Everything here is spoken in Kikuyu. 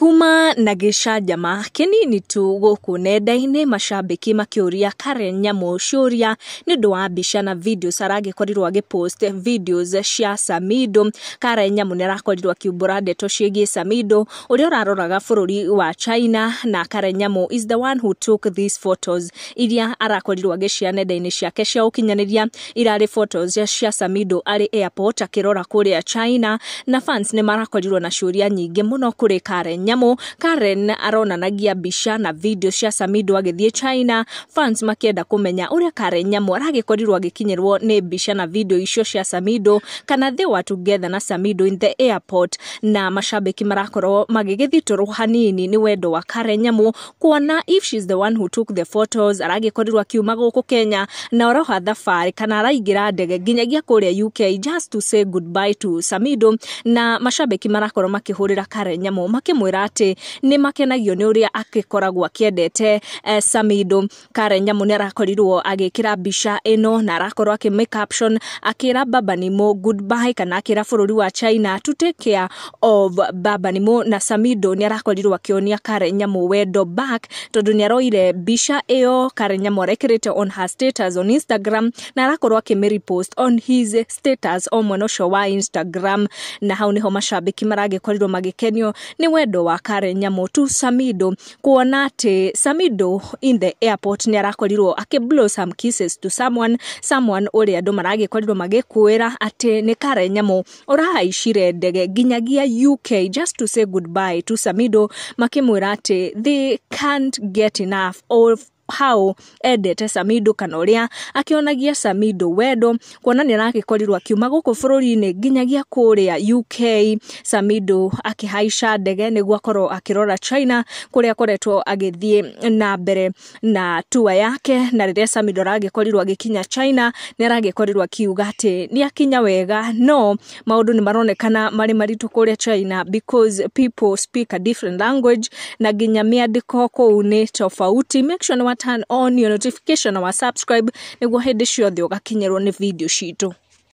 Kuma na gĩcanjama kĩnini tu gũkũ nenda-inĩ, macambĩki makĩũria Karen Nyamu ciũria nĩ ũndũ wa mbica na videos aragĩkorirwo agĩpost videos cia Samido. Karen Nyamu nĩ arakorirwo akiumbũra ndeto ciĩgiĩ Samido ũrĩa ũraroraga bũrũri wa China, na Karen Nyamu is the one who took these photos iria arakorirwo agĩcia nenda-inĩ ciake cia ũkinyanĩria. Irarĩ photos cia Samido arĩ airport akĩrora kũrĩa China, na fans nĩ marakorirwo na ciũria nyingĩ mũno kũrĩ Karen Nyamu. Karen aronanagia mbica na video cia Samido agĩthiĩ China, fans makĩenda kũmenya ũrĩa Karen Nyamu aragĩkorirwo agĩkinyĩrwo nĩ mbica na video icio cia Samido, kana they were together na Samido in the airport. Na macambĩki marakorwo magĩgĩthitũrwo hanini nĩ wendo wa Karen Nyamu, kuona if she's the one who took the photos, aragĩkorirwo akiuma gũkũ Kenya na oroha thabarĩ kana araingĩra ndege nginyagia kũrĩa UK just to say goodbye to Samido. Na macambĩki marakorwo makĩhũrĩra Karen Nyamu makĩmwĩra atĩ nĩ makenagio nĩ ũrĩa agĩkoragwo akĩendete Samido. Karen Nyamu nĩ arakorirwo agĩkĩra mbica ĩno na arakorwo akĩmĩ caption akĩra Baba Nimo goodbye, kana akĩra bũrũri wa China to take care of Baba Nimo. Na Samido nĩ arakorirwo akĩonia Karen Nyamu wendo back, tondũ nĩ aroire mbica ĩyo Karen Nyamu arekĩrĩte on her status on Instagram na arakorwo akĩmĩ repost on his status o mwena ũcio wa Instagram. Na hau niho macambĩki maragĩkorirwo magĩkenio nĩ wendo wa Karen Nyamu to Samido, kuona atĩ Samido in the airport nĩ arakorirwo akĩ blow some kisses to someone ũrĩa andũ maragĩkorirwo magĩkwĩra atĩ nĩ Karen Nyamu ũrahaicire ndege nginyagia UK just to say goodbye to Samido, makĩmwĩra atĩ they can't get enough of how endete Samido, kana ũrĩa akĩonagia Samido wendo, kuona nĩ aragĩkorirwo akiuma gũkũ bũrũri-inĩ nginyagia kũrĩa UK, Samido akĩhaica ndege nĩguo akorwo akĩrora China kũrĩa akoretwo agĩthiĩ na mbere na tour yake. Na rĩrĩa Samido aragĩkorirwo agĩkinya China, nĩ aragĩkorirwo akiuga atĩ nĩ akinya wega, no maũndũ nĩ maronekana marĩ maritũ kũrĩa China because people speak a different language na nginya mĩandĩko kũu nĩ tofauti. Make sure nĩ wa turn on your notification na wa subscribe nĩguo hĩndĩ ciothe ũgakinyĩrwo nĩ video citũ.